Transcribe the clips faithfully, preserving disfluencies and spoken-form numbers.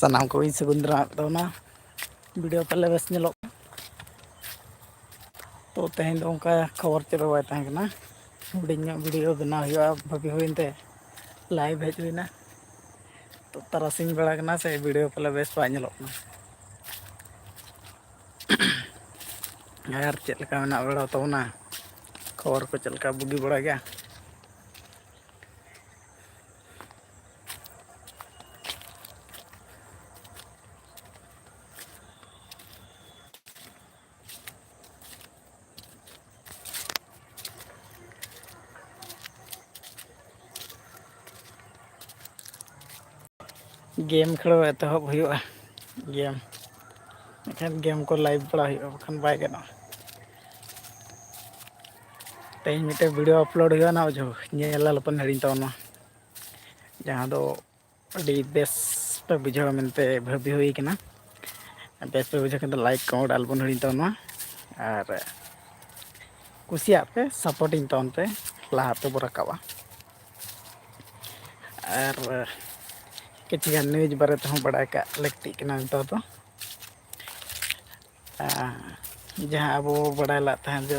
ᱥᱟᱱᱟᱢ ᱠᱚ ᱤᱧ ᱥᱟᱹᱜᱩᱱ ᱫᱟᱨᱟᱢ ᱛᱟᱵᱚᱱᱟ᱾ ᱵᱷᱤᱰᱤᱭᱳ ᱯᱟᱞᱮ ᱵᱮᱥ ᱧᱮᱞᱚᱜ ᱠᱟᱱᱟ᱾ ᱛᱚ ᱛᱮᱦᱮᱧ ᱫᱚ ᱚᱱᱠᱟ ᱠᱷᱚᱵᱚᱨ ᱪᱮᱫ ᱦᱚᱸ ᱵᱟᱭ ᱛᱟᱦᱮᱸ ᱠᱟᱱᱟ᱾ ᱦᱩᱰᱤᱧ ᱧᱚᱜ ᱵᱷᱤᱰᱤᱭᱳ ᱵᱮᱱᱟᱣ ᱦᱩᱭᱩᱜᱼᱟ ᱵᱷᱟᱵᱤ ᱦᱩᱭᱮᱱ ᱛᱮ ᱞᱟᱭᱤᱵᱷ ᱦᱮᱡ ᱦᱩᱭᱱᱟ᱾ ᱛᱚ ᱛᱟᱨᱟᱥᱤᱧ ᱵᱮᱲᱟ ᱠᱟᱱᱟ ᱥᱮ, ᱵᱷᱤᱰᱤᱭᱳ ᱯᱟᱞᱮ ᱵᱮᱥ ᱵᱟᱭ ᱧᱮᱞᱚᱜ ᱠᱟᱱᱟ᱾ ᱟᱨ ᱪᱮᱫ ᱞᱮᱠᱟ ᱢᱮᱱᱟᱜ ᱵᱟᱲᱟ ᱛᱟᱵᱚᱱᱟ? ᱠᱷᱚᱵᱚᱨ ᱠᱚ ᱪᱮᱫ ᱞᱮᱠᱟ, ᱵᱩᱜᱤ ᱵᱟᱲᱟ ᱜᱮᱭᱟ? ᱜᱮᱢ ᱠᱷᱮᱞᱳ ᱮᱛᱚᱦᱚᱵ ᱦᱩᱭᱩᱜᱼᱟ᱾ ᱜᱮᱢ, ᱮᱱᱠᱷᱟᱱ ᱜᱮᱢ ᱠᱚ ᱞᱟᱭᱤᱵᱷ ᱵᱟᱲᱟ ᱦᱩᱭᱩᱜᱼᱟ, ᱵᱟᱠᱷᱟᱱ ᱵᱟᱭ ᱜᱟᱱᱚᱜᱼᱟ᱾ ᱛᱮᱦᱮᱧ ᱢᱤᱫᱴᱮᱱ ᱵᱷᱤᱰᱤᱭᱳ ᱟᱯᱞᱳᱰ ᱦᱩᱭᱩᱜᱼᱟ, ᱚᱱᱟ ᱵᱩᱡᱷᱟᱹᱣ ᱧᱮᱞ ᱟᱞᱚᱯᱮ ᱦᱤᱲᱤᱧ ᱛᱟᱵᱚᱱᱟ᱾ ᱡᱟᱦᱟᱸ ᱫᱚ ᱟᱹᱰᱤ ᱵᱮᱥ ᱯᱮ ᱵᱩᱡᱷᱟᱹᱣᱟ ᱢᱮᱱᱛᱮ ᱵᱷᱟᱹᱵᱤ ᱦᱩᱭ ᱠᱟᱱᱟ᱾ ᱵᱮᱥ ᱯᱮ ᱵᱩᱡᱷᱟᱹᱣ ᱠᱷᱟᱱ ᱫᱚ ᱞᱟᱭᱤᱠ, ᱠᱚᱢᱮᱱᱴ ᱟᱞᱚᱵᱚᱱ ᱦᱤᱲᱤᱧ ᱛᱟᱵᱚᱱ ᱢᱟ᱾ ᱟᱨ ᱠᱩᱥᱤᱭᱟᱜ ᱯᱮ, ᱥᱟᱯᱳᱨᱴᱤᱧ ᱛᱟᱵᱚᱱ ᱯᱮ, ᱞᱟᱦᱟ ᱛᱮᱵᱚ ᱨᱟᱠᱟᱵᱼᱟ᱾ ᱟᱨ ᱠᱤᱪᱷᱩ ᱜᱟᱱ ᱱᱤᱭᱩᱡᱽ ᱵᱟᱨᱮ ᱛᱮᱦᱚᱸ ᱵᱟᱲᱟᱭ ᱠᱟᱜ ᱞᱟᱹᱠᱛᱤᱜ ᱠᱟᱱᱟ ᱱᱮᱛᱟᱨ ᱫᱚ᱾ ᱟᱨ ᱡᱟᱦᱟᱸ ᱟᱵᱚ ᱵᱟᱲᱟᱭ ᱞᱟᱜ ᱛᱟᱦᱮᱸ ᱡᱮ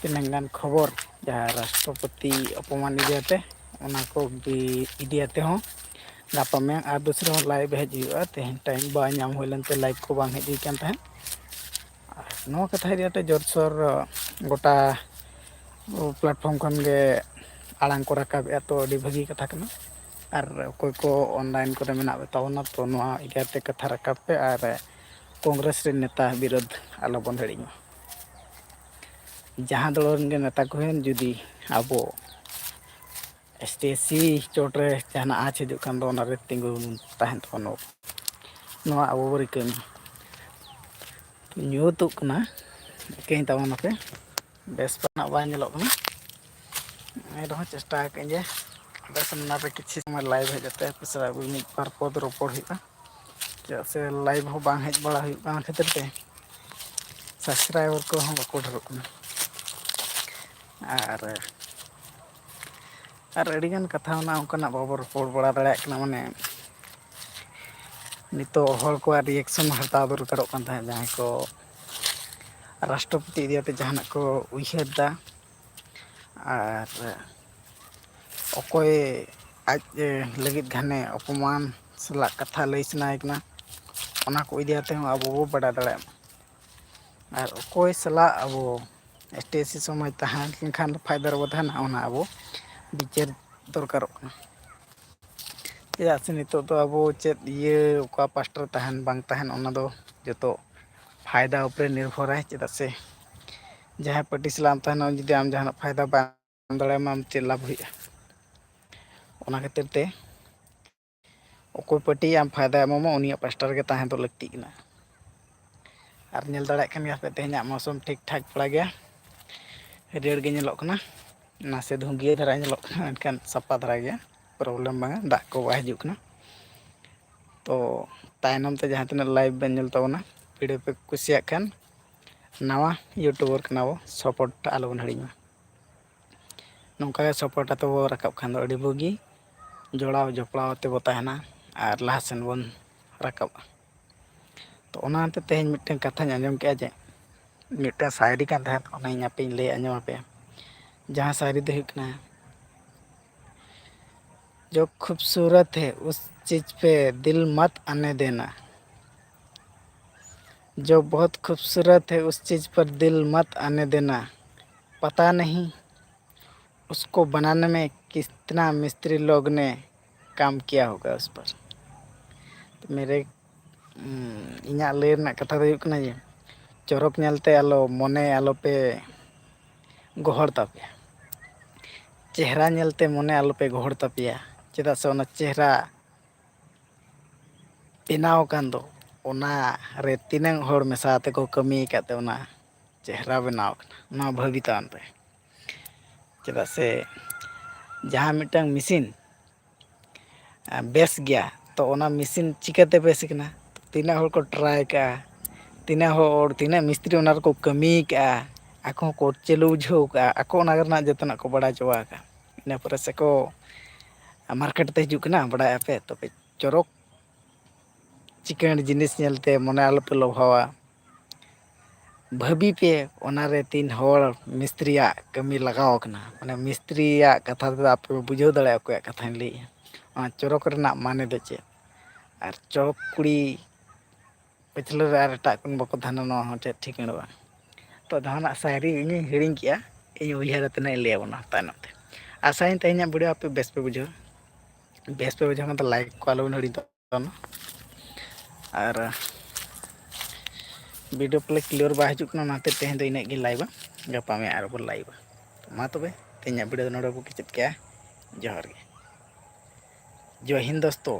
ᱛᱤᱱᱟᱹᱝ ᱜᱟᱱ ᱠᱷᱚᱵᱚᱨ ᱡᱟᱦᱟᱸ ᱨᱟᱥᱴᱨᱚᱯᱚᱛᱤ ᱚᱯᱚᱢᱟᱱ ᱤᱫᱤᱭᱟᱛᱮ, ᱚᱱᱟ ᱠᱚ ᱤᱫᱤ ᱤᱫᱤᱭᱟᱛᱮ ᱦᱚᱸ ᱜᱟᱯᱟ ᱢᱮᱭᱟᱝ ᱟᱨ ᱫᱩᱥᱨᱟ ᱦᱚᱸ ᱞᱟᱭᱤᱵᱷ ᱦᱮᱡ ᱦᱩᱭᱩᱜᱼᱟ᱾ ᱛᱮᱦᱮᱧ ᱴᱟᱭᱤᱢ ᱵᱟᱭ ᱧᱟᱢ ᱦᱩᱭ ᱞᱮᱱᱛᱮ ᱞᱟᱭᱤᱵᱷ ᱠᱚ ᱵᱟᱝ ᱦᱮᱡ ᱦᱩᱭ ᱠᱟᱱ ᱛᱟᱦᱮᱸᱫ᱾ ᱟᱨ ᱱᱚᱣᱟ ᱠᱟᱛᱷᱟ ᱤᱫᱤ ᱠᱟᱛᱮ ᱡᱳᱨᱥᱳᱨ ᱜᱚᱴᱟ platform ᱠᱷᱚᱱ ᱜᱮ ᱟᱲᱟᱝ ᱠᱚ ᱨᱟᱠᱟᱵᱮᱜᱼᱟ, ᱛᱚ ᱟᱹᱰᱤ ᱵᱷᱟᱹᱜᱤ ᱠᱟᱛᱷᱟ ᱠᱟᱱᱟ᱾ ᱟᱨ ᱚᱠᱚᱭ ᱠᱚ online ᱠᱚᱨᱮ ᱢᱮᱱᱟᱜ ᱛᱟᱵᱚᱱᱟ, ᱛᱚ ᱱᱚᱣᱟ ᱤᱫᱤ ᱠᱟᱛᱮ ᱠᱟᱛᱷᱟ ᱨᱟᱠᱟᱵ ᱯᱮ ᱟᱨ ᱠᱚᱝᱜᱨᱮᱥ ᱨᱮᱱ ᱱᱮᱛᱟ ᱵᱤᱨᱳᱫᱷ ᱟᱞᱚᱵᱚᱱ ᱦᱤᱲᱤᱧ ᱢᱟ᱾ ᱡᱟᱦᱟᱸ ᱫᱚᱞ ᱨᱮᱱ ᱜᱮ ᱱᱮᱛᱟ ᱠᱚ ᱦᱩᱭᱮᱱ, ᱡᱩᱫᱤ ᱟᱵᱚ ST SC ᱪᱚᱴ ᱨᱮ ᱡᱟᱦᱟᱱᱟᱜ ᱟᱸᱪ ᱦᱤᱡᱩᱜ ᱠᱷᱟᱱ ᱫᱚ ᱚᱱᱟᱨᱮ ᱛᱤᱸᱜᱩ ᱛᱟᱦᱮᱱ ᱛᱟᱵᱚᱱ ᱢᱟ᱾ ᱱᱚᱣᱟ ᱟᱵᱚ ᱵᱚ ᱨᱤᱠᱟᱹᱭ ᱢᱟ᱾ ᱧᱩᱛᱩᱜ ᱠᱟᱱᱟ, ᱤᱠᱟᱹᱧ ᱛᱟᱵᱚᱱᱟᱯᱮ, ᱵᱮᱥ ᱯᱟᱱᱟᱜ ᱵᱟᱭ ᱧᱮᱞᱚᱜ ᱠᱟᱱᱟ᱾ ᱮᱱ ᱨᱮᱦᱚᱸ ᱪᱮᱥᱴᱟ ᱟᱠᱟᱫᱟᱹᱧ ᱡᱮ ᱵᱮᱥ ᱚᱱᱟᱨᱮ ᱠᱤᱪᱷᱩ ᱥᱚᱢᱚᱭ ᱞᱟᱭᱤᱵᱷ ᱦᱮᱡ ᱠᱟᱛᱮ ᱟᱯᱮ ᱥᱟᱞᱟᱜ ᱢᱤᱫ ᱵᱟᱨ ᱯᱚᱫ ᱨᱚᱯᱚᱲ ᱦᱩᱭᱩᱜᱼᱟ, ᱪᱮᱫᱟᱜ ᱥᱮ ᱞᱟᱭᱤᱵᱷ ᱦᱚᱸ ᱵᱟᱝ ᱦᱮᱡ ᱵᱟᱲᱟ ᱦᱩᱭᱩᱜ ᱠᱟᱱ ᱠᱷᱟᱹᱛᱤᱨ ᱛᱮ subscriber ᱠᱚᱦᱚᱸ ᱵᱟᱠᱚ ᱰᱷᱮᱨᱚᱜ ᱠᱟᱱᱟ᱾ ᱟᱨ ᱟᱨ ᱟᱹᱰᱤᱜᱟᱱ ᱠᱟᱛᱷᱟ ᱢᱮᱱᱟᱜᱼᱟ ᱚᱱᱠᱟᱱᱟᱜ ᱵᱟᱵᱚ ᱨᱚᱯᱚᱲ ᱵᱟᱲᱟ ᱫᱟᱲᱮᱭᱟᱜ ᱠᱟᱱᱟ, ᱢᱟᱱᱮ ᱱᱤᱛᱚᱜ ᱦᱚᱲ ᱠᱚᱣᱟᱜ ᱨᱤᱭᱮᱠᱥᱚᱱ ᱦᱟᱛᱟᱣ ᱫᱚᱨᱠᱟᱨᱚᱜ ᱠᱟᱱ ᱛᱟᱦᱮᱸᱫ, ᱡᱟᱦᱟᱸᱭ ᱠᱚ ᱨᱟᱥᱴᱨᱚᱯᱚᱛᱤ ᱤᱫᱤ ᱠᱟᱛᱮ ᱡᱟᱦᱟᱱᱟᱜ ᱠᱚ ᱩᱭᱦᱟᱹᱨ ᱫᱟ᱾ ᱟᱨ ᱚᱠᱚᱭ ᱟᱡ ᱞᱟᱹᱜᱤᱫ ᱜᱷᱟᱱᱮ ᱚᱯᱚᱢᱟᱱ ᱥᱟᱞᱟᱜ ᱠᱟᱛᱷᱟ ᱞᱟᱹᱭ ᱥᱟᱱᱟᱭᱮ ᱠᱟᱱᱟ, ᱚᱱᱟ ᱠᱚ ᱤᱫᱤ ᱠᱟᱛᱮ ᱦᱚᱸ ᱟᱵᱚ ᱵᱚ ᱵᱟᱰᱟᱭ ᱫᱟᱲᱮᱭᱟᱜ ᱢᱟ᱾ ᱟᱨ ᱚᱠᱚᱭ ᱥᱟᱞᱟᱜ ᱟᱵᱚ ᱮᱥ ᱴᱤ ᱮᱥ ᱥᱤ ᱥᱚᱢᱟᱡᱽ ᱛᱟᱦᱮᱸ ᱞᱮᱱᱠᱷᱟᱱ ᱫᱚ ᱯᱷᱟᱭᱫᱟ ᱨᱮᱵᱚ ᱛᱟᱦᱮᱱᱟ, ᱚᱱᱟ ᱟᱵᱚ ᱵᱤᱪᱟᱹᱨ ᱫᱚᱨᱠᱟᱨᱚᱜ ᱠᱟᱱᱟ᱾ ᱪᱮᱫᱟᱜ ᱥᱮ ᱱᱤᱛᱚᱜ ᱫᱚ ᱟᱵᱚ ᱪᱮᱫ ᱤᱭᱟᱹ, ᱚᱠᱟ ᱯᱟᱥᱴᱟ ᱨᱮ ᱛᱟᱦᱮᱱ ᱵᱟᱝ ᱛᱟᱦᱮᱱ, ᱚᱱᱟ ᱫᱚ ᱡᱚᱛᱚ ᱯᱷᱟᱭᱫᱟ ᱩᱯᱨᱮ ᱱᱤᱨᱵᱷᱚᱨᱟᱭ᱾ ᱪᱮᱫᱟᱜ ᱥᱮ ᱡᱟᱦᱟᱸᱭ ᱯᱟᱹᱴᱤ ᱥᱟᱞᱟᱜ ᱮᱢ ᱛᱟᱦᱮᱱᱟ, ᱩᱱᱤ ᱡᱩᱫᱤ ᱟᱢ ᱡᱟᱦᱟᱱᱟᱜ ᱯᱷᱟᱭᱫᱟ ᱵᱟᱭ ᱮᱢ ᱫᱟᱲᱮᱭᱟᱢᱟ, ᱟᱢ ᱪᱮᱫ ᱞᱟᱵᱷ ᱦᱩᱭᱩᱜᱼᱟ? ᱚᱱᱟ ᱠᱷᱟᱹᱛᱤᱨ ᱛᱮ ᱚᱠᱚᱭ ᱯᱟᱹᱴᱤ ᱟᱢ ᱯᱷᱟᱭᱫᱟᱭ ᱮᱢᱟᱢᱟ, ᱩᱱᱤᱭᱟᱜ ᱯᱟᱥᱴᱟ ᱨᱮᱜᱮ ᱛᱟᱦᱮᱸ ᱫᱚ ᱞᱟᱹᱠᱛᱤᱜ ᱠᱟᱱᱟ᱾ ᱟᱨ ᱧᱮᱞ ᱫᱟᱲᱮᱭᱟᱜ ᱠᱟᱱ ᱜᱮᱭᱟ ᱯᱮ, ᱛᱮᱦᱮᱧᱟᱜ ᱢᱳᱥᱩᱢ ᱴᱷᱤᱠ ᱴᱷᱟᱠ ᱵᱟᱲᱟ ᱜᱮᱭᱟ, ᱦᱟᱹᱨᱭᱟᱹᱲ ᱜᱮ ᱧᱮᱞᱚᱜ ᱠᱟᱱᱟ᱾ ᱱᱟᱥᱮ ᱫᱷᱩᱸᱫᱷᱤᱭᱟᱹ ᱫᱷᱟᱨᱟ ᱧᱮᱞᱚᱜ ᱠᱟᱱᱟ, ᱢᱮᱱᱠᱷᱟᱱ ᱥᱟᱯᱷᱟ ᱫᱷᱟᱨᱟ ᱜᱮᱭᱟ, ᱯᱨᱚᱵᱞᱮᱢ ᱵᱟᱝᱟ, ᱫᱟᱜ ᱠᱚ ᱵᱟᱭ ᱦᱤᱡᱩᱜ ᱠᱟᱱᱟ᱾ ᱛᱚ ᱛᱟᱭᱱᱚᱢ ᱛᱮ ᱡᱟᱦᱟᱸ ᱛᱤᱱᱟᱹᱜ ᱞᱟᱭᱤᱵᱷ ᱵᱮᱱ ᱧᱮᱞ ᱛᱟᱵᱚᱱᱟ, ᱵᱷᱤᱰᱤᱭᱳ ᱯᱮ ᱠᱩᱥᱤᱭᱟᱜ ᱠᱷᱟᱱ, ᱱᱟᱣᱟ ᱭᱩᱴᱩᱵᱟᱨ ᱠᱟᱱᱟ ᱵᱚ, ᱥᱟᱯᱳᱨᱴ ᱟᱞᱚᱵᱚᱱ ᱦᱤᱲᱤᱧ ᱢᱟ᱾ ᱱᱚᱝᱠᱟ ᱜᱮ ᱥᱟᱯᱳᱨᱴ ᱟᱛᱮ ᱵᱚ ᱨᱟᱠᱟᱵ ᱠᱷᱟᱱ ᱫᱚ ᱟᱹᱰᱤ ᱵᱩᱜᱤ, ᱡᱚᱲᱟᱣ ᱡᱚᱯᱲᱟᱣ ᱟᱛᱮ ᱵᱚ ᱛᱟᱦᱮᱱᱟ ᱟᱨ ᱞᱟᱦᱟ ᱥᱮᱱ ᱵᱚᱱ ᱨᱟᱠᱟᱵᱼᱟ᱾ ᱛᱚ ᱚᱱᱟᱛᱮ ᱛᱮᱦᱮᱧ ᱢᱤᱫᱴᱟᱝ ᱠᱟᱛᱷᱟᱧ ᱟᱸᱡᱚᱢ ᱠᱮᱜᱼᱟ ᱡᱮ ᱢᱤᱫᱴᱟᱝ ᱥᱟᱭᱨᱤ ᱠᱟᱱ ᱛᱟᱦᱮᱸᱫ, ᱚᱱᱟᱧ ᱟᱯᱮᱧ ᱞᱟᱹᱭ ᱟᱸᱡᱚᱢ ᱟᱯᱮᱭᱟ᱾ ᱡᱟᱦᱟᱸ ᱥᱟᱭᱨᱤ ᱫᱚ ᱦᱩᱭᱩᱜ ᱠᱟᱱᱟ, "ᱡᱚ ᱠᱷᱩᱵᱥᱩᱨᱚᱛ ᱦᱮ ᱩᱥ ᱪᱤᱡᱽ ᱯᱮ ᱫᱤᱞ ᱢᱟᱛ ᱟᱱᱮ ᱫᱮᱱᱟ, ᱡᱚ ᱵᱚᱦᱩᱛ ᱠᱷᱩᱵᱥᱩᱨᱚᱛ ᱦᱮ ᱩᱥ ᱪᱤᱡᱽ ᱯᱟᱨ ᱫᱤᱞ ᱢᱟᱛ ᱟᱱᱮ ᱫᱮᱱᱟ, ᱯᱟᱛᱟ ᱱᱟᱦᱤ ᱩᱥᱠᱳ ᱵᱟᱱᱟᱱᱮ ᱢᱮ ᱠᱤᱛᱱᱟ ᱢᱤᱥᱛᱨᱤ ᱞᱳᱜ ᱱᱮ ᱠᱟᱢ ᱠᱤᱭᱟ ᱦᱳᱜᱟ ᱩᱥ ᱯᱟᱨ᱾" ᱛᱚ ᱢᱮᱨᱮ, ᱩᱸ, ᱤᱧᱟᱹᱜ ᱞᱟᱹᱭ ᱨᱮᱱᱟᱜ ᱠᱟᱛᱷᱟ ᱫᱚ ᱦᱩᱭᱩᱜ ᱠᱟᱱᱟ ᱡᱮ ᱪᱚᱨᱚᱠ ᱧᱮᱞᱛᱮ ᱟᱞᱚ ᱢᱚᱱᱮ ᱟᱞᱚᱯᱮ ᱜᱚᱦᱚᱲ ᱛᱟᱯᱮᱭᱟ, ᱪᱮᱦᱨᱟ ᱧᱮᱞᱛᱮ ᱢᱚᱱᱮ ᱟᱞᱚᱯᱮ ᱜᱚᱦᱚᱲ ᱛᱟᱯᱮᱭᱟ, ᱪᱮᱫᱟᱜ ᱥᱮ ᱚᱱᱟ ᱪᱮᱦᱨᱟ ᱵᱮᱱᱟᱣ ᱟᱠᱟᱱ ᱫᱚ, ᱚᱱᱟ ᱨᱮ ᱛᱤᱱᱟᱹᱝ ᱦᱚᱲ ᱢᱮᱥᱟ ᱠᱟᱛᱮ ᱠᱚ ᱠᱟᱹᱢᱤ ᱟᱠᱟᱫ ᱛᱮ ᱚᱱᱟ ᱪᱮᱦᱨᱟ ᱵᱮᱱᱟᱣ ᱟᱠᱟᱱᱟ, ᱱᱚᱣᱟ ᱵᱷᱟᱹᱵᱤ ᱛᱟᱵᱚᱱ ᱯᱮ᱾ ᱪᱮᱫᱟᱜ ᱥᱮ ᱡᱟᱦᱟᱸ ᱢᱤᱫᱴᱟᱝ ᱢᱮᱥᱤᱱ ᱵᱮᱥ ᱜᱮᱭᱟ, ᱛᱚ ᱚᱱᱟ ᱢᱮᱥᱤᱱ ᱪᱤᱠᱟᱹᱛᱮ ᱵᱮᱥ ᱠᱟᱱᱟ? ᱛᱤᱱᱟᱹᱜ ᱦᱚᱲ ᱠᱚ ᱴᱨᱟᱭ ᱠᱟᱜᱼᱟ, ᱛᱤᱱᱟᱹᱜ ᱦᱚᱲ, ᱛᱤᱱᱟᱹᱜ ᱢᱤᱥᱛᱨᱤ ᱚᱱᱟ ᱨᱮᱠᱚ ᱠᱟᱹᱢᱤ ᱠᱟᱜᱼᱟ, ᱟᱠᱚ ᱦᱚᱸᱠᱚ ᱪᱟᱹᱞᱩ ᱵᱩᱡᱷᱟᱹᱣ ᱠᱟᱜᱼᱟ, ᱟᱠᱚ ᱚᱱᱟ ᱨᱮᱱᱟᱜ ᱡᱚᱛᱚᱱᱟᱜ ᱠᱚ ᱵᱟᱲᱟᱭ ᱪᱟᱵᱟ ᱠᱟᱜᱼᱟ᱾ ᱤᱱᱟᱹ ᱯᱚᱨᱮ ᱥᱮᱠᱚ ᱢᱟᱨᱠᱮᱴ ᱛᱮ ᱦᱤᱡᱩᱜ ᱠᱟᱱᱟ, ᱵᱟᱲᱟᱭ ᱟᱯᱮ, ᱛᱚᱵᱮ ᱪᱚᱨᱚᱠ ᱪᱤᱠᱟᱹᱬ ᱡᱤᱱᱤᱥ ᱧᱮᱞᱛᱮ ᱢᱚᱱᱮ ᱟᱞᱚᱯᱮ ᱞᱚᱵᱷᱟᱣᱟ᱾ ᱵᱷᱟᱹᱵᱤ ᱯᱮ, ᱚᱱᱟᱨᱮ ᱛᱤᱱ ᱦᱚᱲ ᱢᱤᱥᱛᱨᱤᱭᱟᱜ ᱠᱟᱹᱢᱤ ᱞᱟᱜᱟᱣ ᱟᱠᱟᱱᱟ᱾ ᱢᱟᱱᱮ ᱢᱤᱥᱛᱨᱤᱭᱟᱜ ᱠᱟᱛᱷᱟ ᱛᱮᱫᱚ ᱟᱯᱮ ᱯᱮ ᱵᱩᱡᱷᱟᱹᱣ ᱫᱟᱲᱮᱭᱟᱜᱼᱟ ᱚᱠᱚᱭᱟᱜ ᱠᱟᱛᱷᱟᱧ ᱞᱟᱹᱭᱮᱜᱼᱟ᱾ ᱚᱱᱟ ᱪᱚᱨᱚᱠ ᱨᱮᱱᱟᱜ ᱢᱟᱱᱮ ᱫᱚ ᱪᱮᱫ? ᱟᱨ ᱪᱚᱨᱚᱠ ᱠᱩᱲᱤ ᱯᱟᱹᱪᱷᱞᱟᱹ ᱨᱮ ᱟᱨ ᱮᱴᱟᱜ ᱠᱚ ᱵᱟᱠᱚ ᱛᱟᱦᱮᱱᱟ, ᱱᱚᱣᱟ ᱦᱚᱸ ᱪᱮᱫ ᱴᱷᱤᱠᱟᱹᱬ ᱵᱟᱝ᱾ ᱛᱚ ᱡᱟᱦᱟᱱᱟᱜ ᱥᱟᱭᱨᱤ ᱤᱧᱤᱧ ᱦᱤᱲᱤᱧ ᱠᱮᱜᱼᱟ, ᱤᱧ ᱩᱭᱦᱟᱹᱨ ᱟᱛᱮ ᱱᱟᱜ ᱤᱧ ᱞᱟᱹᱭ ᱟᱵᱚᱱᱟ ᱛᱟᱭᱱᱚᱢ ᱛᱮ᱾ ᱟᱥᱟᱭᱟᱹᱧ ᱛᱮᱦᱮᱧᱟᱜ ᱵᱷᱤᱰᱤᱭᱳ ᱟᱯᱮ ᱵᱮᱥ ᱯᱮ ᱵᱩᱡᱷᱟᱹᱣᱟ᱾ ᱵᱮᱥ ᱯᱮ ᱵᱩᱡᱷᱟᱹᱣ ᱠᱷᱟᱱ ᱫᱚ ᱞᱟᱭᱤᱠ ᱠᱚ ᱟᱞᱚᱵᱚᱱ ᱦᱤᱲᱤᱧ ᱛᱟᱵᱚᱱᱟ᱾ ᱟᱨ ᱵᱷᱤᱰᱤᱭᱳ ᱯᱟᱞᱮ ᱠᱞᱤᱭᱟᱨ ᱵᱟᱭ ᱦᱤᱡᱩᱜ ᱠᱟᱱᱟ, ᱚᱱᱟᱛᱮ ᱛᱮᱦᱮᱧ ᱫᱚ ᱤᱱᱟᱹᱜ ᱜᱮ ᱞᱟᱭᱤᱵᱟ, ᱜᱟᱯᱟ ᱢᱮᱭᱟᱝ ᱟᱨᱚ ᱵᱚᱱ ᱞᱟᱭᱤᱵᱟ᱾ ᱛᱚ ᱢᱟ ᱛᱚᱵᱮ ᱛᱮᱦᱮᱧᱟᱜ ᱵᱷᱤᱰᱤᱭᱳ ᱫᱚ ᱱᱚᱰᱮ ᱵᱚ ᱠᱮᱪᱮᱫ ᱠᱮᱜᱼᱟ᱾ ᱡᱚᱦᱟᱨ ᱜᱮ᱾ ᱡᱚᱭ ᱦᱤᱱᱫ ᱫᱳᱥᱛᱳ᱾